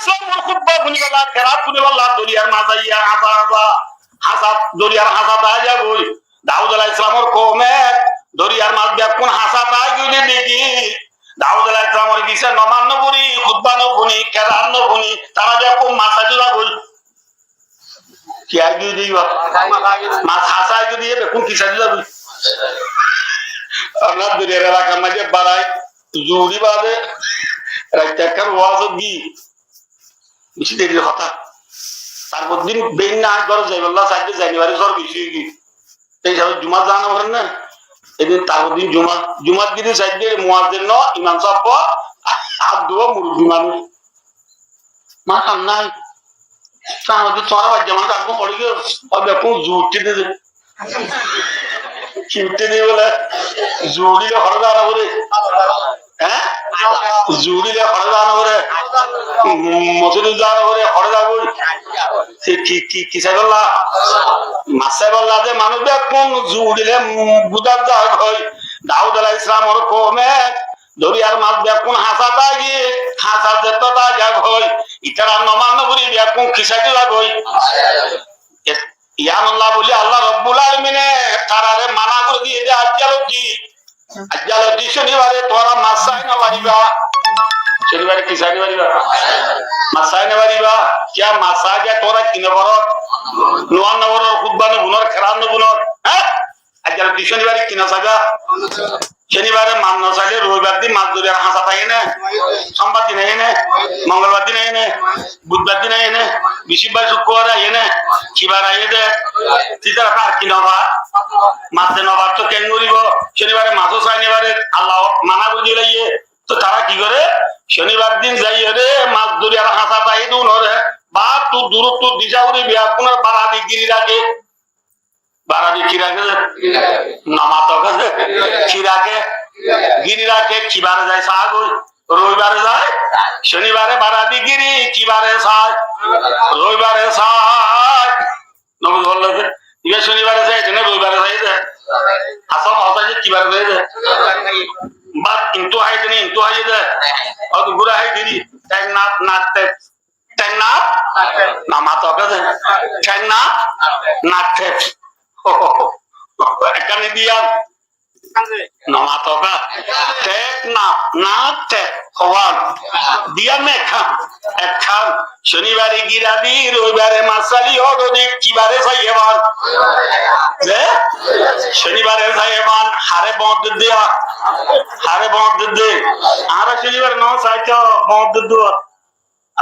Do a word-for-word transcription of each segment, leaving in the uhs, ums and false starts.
Islamor hutba fúnibálla, kerát fúnibálla doriyar mazé aiyé, hañsá, hañsá, hañsá, doriyar hañsát aái zagói. Daud alaihissalamor koume doriyar mazé bekkún hañsát aái giyói de dekí, Daud alaihissalamor fisé nomaz no fori, hutba no fúni, kerát no fúni, tará bekkún mazé zagói. Ki aái giyói de ibá? Mazé hañsá aái giyói de, bekkún ki saái zagói? Añára doriyar elakar mazé barai, zuhuri baade, raitta ekkán waz ói giyé. Beci derir hotá. Tarfor din beínna añí górot zaibálla saidde, zainibári zor beci ói giyé. Ei hísabe jumát zaa no foré né? Edin tarfor din jumá, jumát giyé de saidde muazzin no, imam sáb, ar duwá murubbi manúic. Mara ham nái. Tói amar de tuáñra baijja manúic aggúa forí giyó, ar bekkún zu uiththé de. Ki uiththé de bóle? Zu uiththíle hoçé zaa no foré? Há? Zu uiththíle hoçé zaa no foré? Mosjid zaa no foré, hoçé zaa goi? Ki, ki, ki, ki saibálla? Mazé saibálla de manúic bekkún zu uiththíle, um, gudát zaa goi. Daud alaihissalamor koume doriyar mazé bekkún hañsát aái giyé, hañsát zettót aái zagói, itará nomaz no fori bekkún ki saái zagói? E, yián olla buli Allah Rabbul Alamine tarare mana gorí diyé de, aijja lóti, aijja lóti cónibare tuáñra mazé aái no faribá. Cónibare ki saái no faribá? Mazé aái no faribá. Kiyá mazé aái de tuáñra ki no goró? Nomaz no goró, hutba no fúno, kerát no fúno. Há? Aijja lóti cónibare ki no saibá? Cónibare maz no sailé roibar din maz doriyar hañsát aiyé né? Sombar din aiyé né? Mongolbar din aiyé né? Budbar din aiyé né? Bicibbar, cukkubar aiyé né? Ki bar aiyé de? Títara tar ki no bar? Maz de no bar to keén goríbo? Cónibare mazó sai no fare, Allah mana gorí diyé. Tói tará ki goré? Cónibar din zaiyóre maz dóriyar hañsát aiyé de unóre báttú durúttu dicá gorí beggúnor baradi giri raké. Baradi ki raké ze? Nomaz ók ze. Ki raké? Giri raké. Ki bare zai saá goi? Roibare zai. Cónibare baradi giri, ki bare sai? Roibare sai. Nomaz folla ze. Iba cónibare sai, ene roibare sai ze. Asól hotá ze ki bare sai ze? Bát kintu hái de, kintu hái de. Ót gura hái de. Tek nat, nat tek. Tek nat? Nomaz ók ze. Tek nat? Nat tek. Ekkán diyan. Nomaz ók. Tek nat, nat tek. Howan. Diyan ekkán. Ekkán. Cónibare giri di, roibare maz sailé ódde ki bare sai eban? Ze? Cónibare sai eban. Hare bót de diya. Hare bót de. Añára cónibare no sai to bót de diya.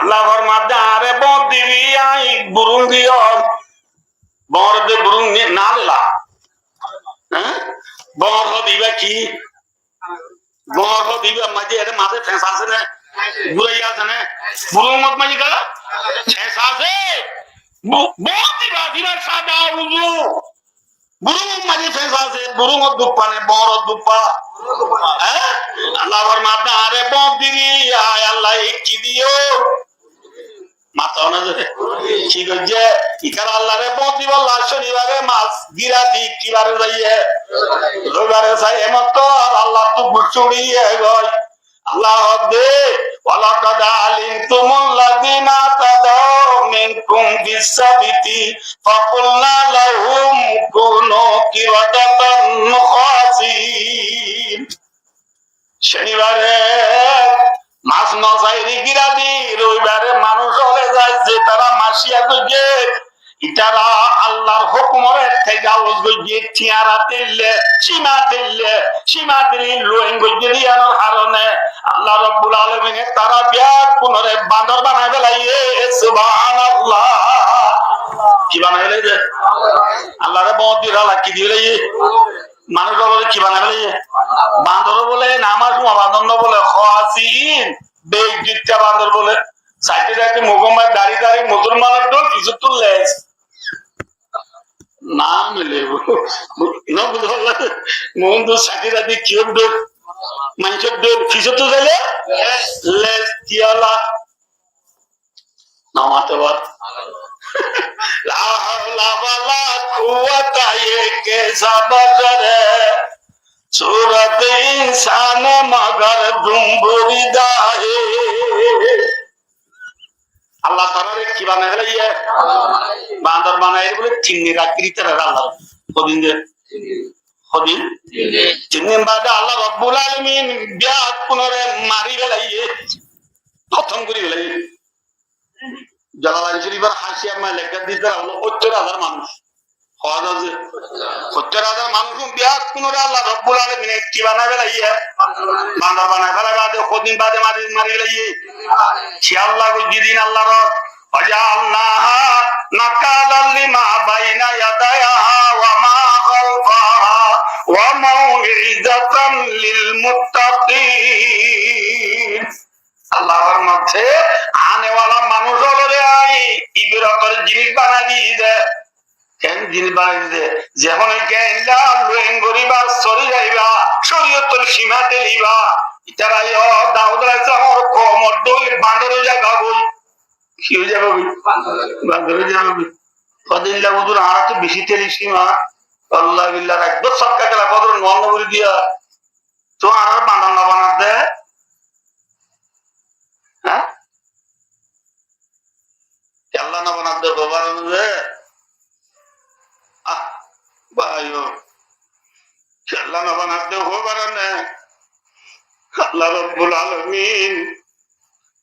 Allah formadde, añáre bót dibi, añí burung diyum. Bór de burung ni, na lela. Há? Bór hoó de iba ki? Bór hoó de iba maze, ere maze fes asé né? Gurai asé né? Burung ot maze kala? Fes asé. Bo-, bót diba, diba sada uzu. Burung maze fes asé, burung ot duk fa né, bór ot duk fa. Há? Allah formadde, añáre bót dibi, ay Allah, e ki diyo? Mató na ze. Ki goijje? Ikar Allare bót dibolla cónibare maz giri di ki bare zaiye? Roibare sai, emottor Allattú gusúriye goi. Allah hoódde, "Walaqad alimtumul ladzina i'tadaw minkum fis sabti, faqulna lahum kunu qiradatan khasiin." Cónibare maz no sairi giri di, roibare manúic ókkole zai ze tará maciya goijje, itará Allar hókumore tajawuz goijje, tiañra telle, cima telle, cima telle luwain goijje de iyanor harone Allah Rabbul Alamine tará beggúnore bandor banai felaiye. Subhanallah. Ki banai felaiye? Allare bót di rala ki di felaiye? Manúic ókkole ki banai felaiye? Bandor bole, namaz cúma bandor no bole, khasiin, beizzot bandor bole. Saite saite mukómai dari dari musolmanor dóil, fisóttu les. Na mile, no buzó na. Muhun dóil saite saite kiyór dóil? Maincór dóil, fisóttu saile les, kiyólla? Nomaz to bad. لا حول ولا قوة، یہ کیسا بشر ہے، صورت انسان مگر دمبری داہ ہے۔ Allah tarare ki banai félaiye? Bandor banai bole tin din rakí tarare Allah. Hodin de? Hodin? Tin din baade Allah Rabbul Alamin biyakkúnore mari félaiye. Hótom gori félaiye. Jalalain Shorifór háciyat ot lekká de, ítara óilde óttor házar manúic. Hoó za de? Óttor házar manúic, biyakkúnore Allah Rabbul Alamine ki banai félaiye? Bandor banai félaiye, baade hodin baade mari, mari félaiye. Ki Allah goijjé din Allahr? وجعلناها نكالا لما بين يديها وما خلفها وموعظة للمتقين. Allah formar de, ane wala manúic ókkolore añí ibrotor jinis banai diyí de. Ken jinis banai diyí de? Ze honó ke endilla lueng goriba, sori zaiba, coriyotor sima teliba, ítara yó Daud alaihissalamor koumor dóil bandor ói zaiba goi. Ki ói zaiba goi? Bandor ói zaiba goi. Hodin la huzur, añára to beci teli sima. Allah billah, ek bosór sodka kela fodor no gori diya. Tuáñra añáre bandor no banadde? Há? Kiyólla no banadde hoó faron né? Ah, báiyo. Kiyólla no banadde hoó faron né? Allah Rabbul Alamin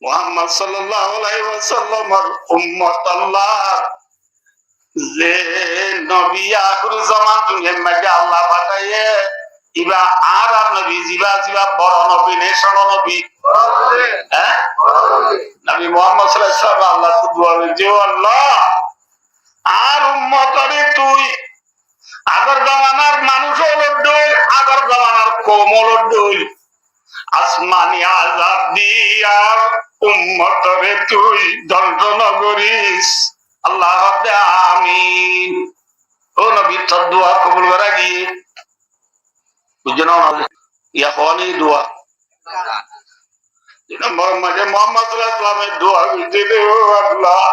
Muhammad sallallahu alaihi wasallamor ummot Allah. Ze nobi ahér zaman duniyar maze Allah fataiye, iba añárar nobi, ziba, ziba boro nobi ne cóto nobi? Há? Nobi Muhammad sallallahu alaihi wasallam Allah ttu dua goijje, "Ó Allah, añár ummotore tui agor zamanar manúic ókkolor dóil, agor zamanar koum ókkolor dóil asmani azab di añár ummotore tui dóngco no goris." Allah hoó de, "Amin." Ó nobi, tor dua kobul gora giyé. Buijjó né? Yá hoó né dua. Dui nombor maze Muhammad sallallahu alaihi wasallame dua goijje de, "Ó Allah,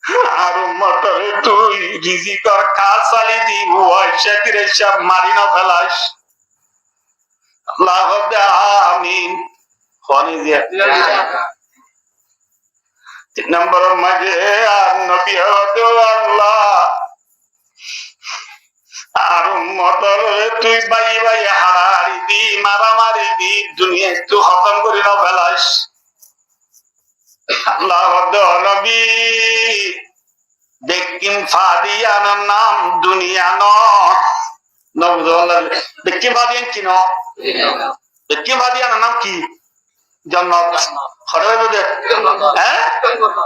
añár ummotore tui rizikor ká sali di, uwaiccá firaicca mari no félais." Allah hoó de, "Amin." Hoó né diya? Tin nombor maze añár nobi hoó de, "Ó Allah, añár ummotore tui báiye báiye haçahaçi di, maramari di, duniyaittú hótom gori no félais." Allah hoó de, "Ó nobi, bekkín fadi yíanor nam duniya no." No buzó, Allah. Bekkín fadi yían ki no? Bekkín fadi yíanor nam ki? Jonnot. Hoçé óibo de? Há?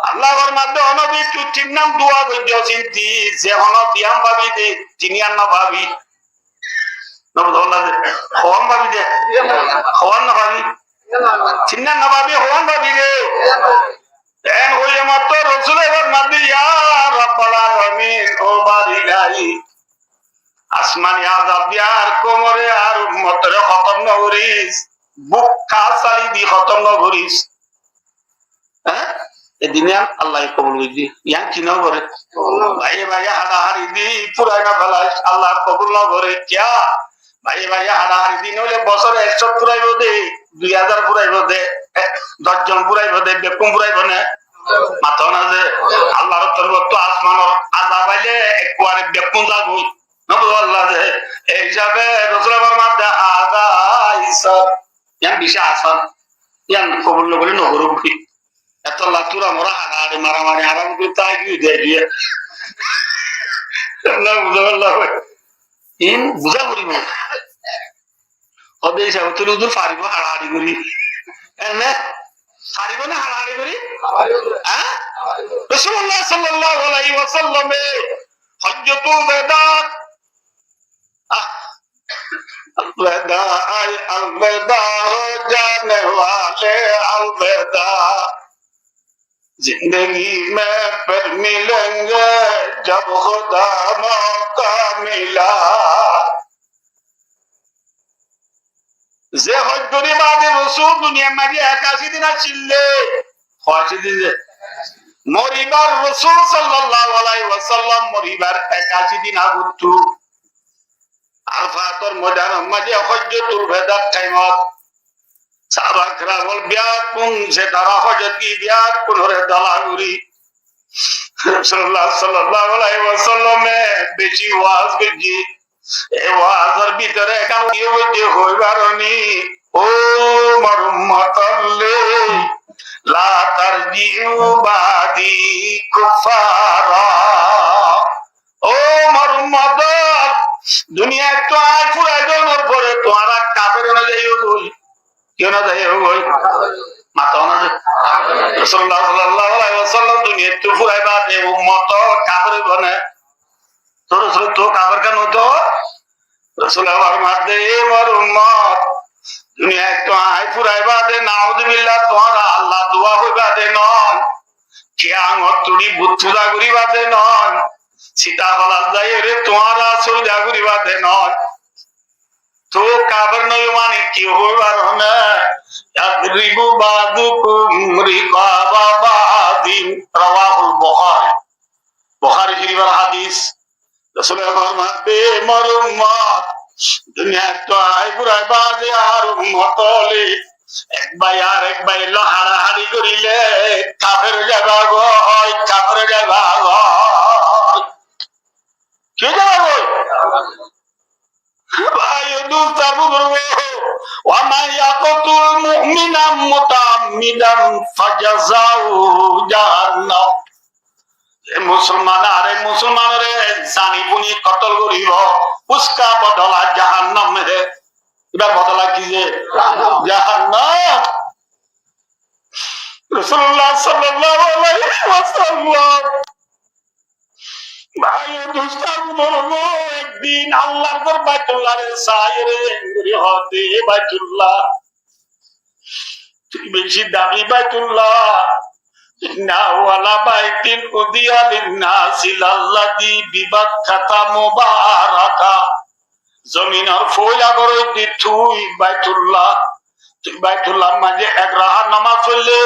Allah formar de, "Ó nobi, tui tin nam dua goijjós, inti ze honó diyan fabi de, tin yián no fabi." No buzó, Allah de. Hoón fabi de? Hoón no fabi? Tin yián no fabi, hoón fabi de? En hoiye mattor Rosule formar de, "Ya Rabbal Alamin, ó bari Ilahi, asmani azab di añár koumore, añár ummotore hótom no goris, buk ká sali di hótom no goris." Há? E din yián Allah ye kobul goijje. Yián ki no gore? Báiye báiye haçahaçi di furai no félais, Allah kobul no gore. Kiyá? Báiye báiye haçahaçi di noile bosóre ek cót furaibo de, dui házar furaibo de, e, doc zon furaibo de, bekkún furaibo né? Mato na ze, Allahr torfóttu asmanor azab aile ekkuare bekkún zagói. No buzó, Allah ze. E hísabe Rosule formar de, "Haza aisar." Yián beci asan. Yián kobul no goille no goró goi. Etolla tura mora haçahaçi maramari añárar bútore táki de diye. Allah buzá, Allah buzá. In buzá foribo. Óde hísabe tui huzur faribo haçahaçi gori? Enne faribo né haçahaçi gori? Há? Rasulullah sallallahu alaihi wasallame Hajjatul Weda, ah, الوداع، الوداع ہو جانے والے، الوداع۔ زندگی میں پھر ملیں گے جب خدا موقع ملا۔ Ze hojjori bade Rosul duniyar maze ekaci din accíl de, ekaci din de, moribar Rosul sallallahu alaihi wasallam moribar ekaci din agottu Arfator moidanor maze Hojjatul Wedar taimot Sáhaba keram ókkol beggún ze tará hoór de beggúnore dala gorí. Rosulullah sallallahu alaihi wasallame beci waz goijjé. E wazor bútore ekkán iye goijjé hoibar ni, "Ó mor ummot ókkol, la tarji'u ba'di kuffara." Ó mor ummot ókkol, duniyaittú añí furai zonor fore tuáñra kafer no zaiyó goi. Kiyó no zaiyó goi? Mató na ze. Rosulullah sallallahu alaihi wasallam duniyaittú furai bade ummot ókkol kafer óibo né? Tó Rosul tó kafer kiyólla óito? Rosule formar de, "E mor ummot, duniyaittú añí furai bade, nauzubillah, tuáñra Allah dua hoiba de noó. Kiyamot tuli but puza goriba de noó. Sita holat zaiyóre tuáñra sóida goriba de noó." Tó kafer no óiyo mani ki hoibar hone? "Yadribu ba'dukum riqaba ba'din." Rawahul Bukhari. Bukhari Shorifór hadis. Rosule formar de, "Mor ummot, duniyaittú añí furai bade añár ummot ókkole ek bái arek bái loi haçahaçi goríle kafer ói zaiba goi, kafer ói zaiba goi." Ki ói zaiba goi? Bái o dustó ar buzurgó, "Wa man yaqtul mu'minan muta'ammidan fajaza'uhu jahannam." Ze musolman arek musolmanore zani funi kotol goribo, uska bodola jahannam he. Ibar bodola ki ze? Jahannam. Rosulullah sallallahu alaihi wasallam. Bái o dustó ar buzurgó, ek din Allahr gór Baitullah re saiyóre en gori hoó de, "E Baitullah, tui beci dami Baitullah. Inna awwala baitin wudi'a linnasi lalladhi bibakkata mubaraka." Zominor foila gór óilde tui Baitullah. Tui Baitullah maze ek rakat nomaz foille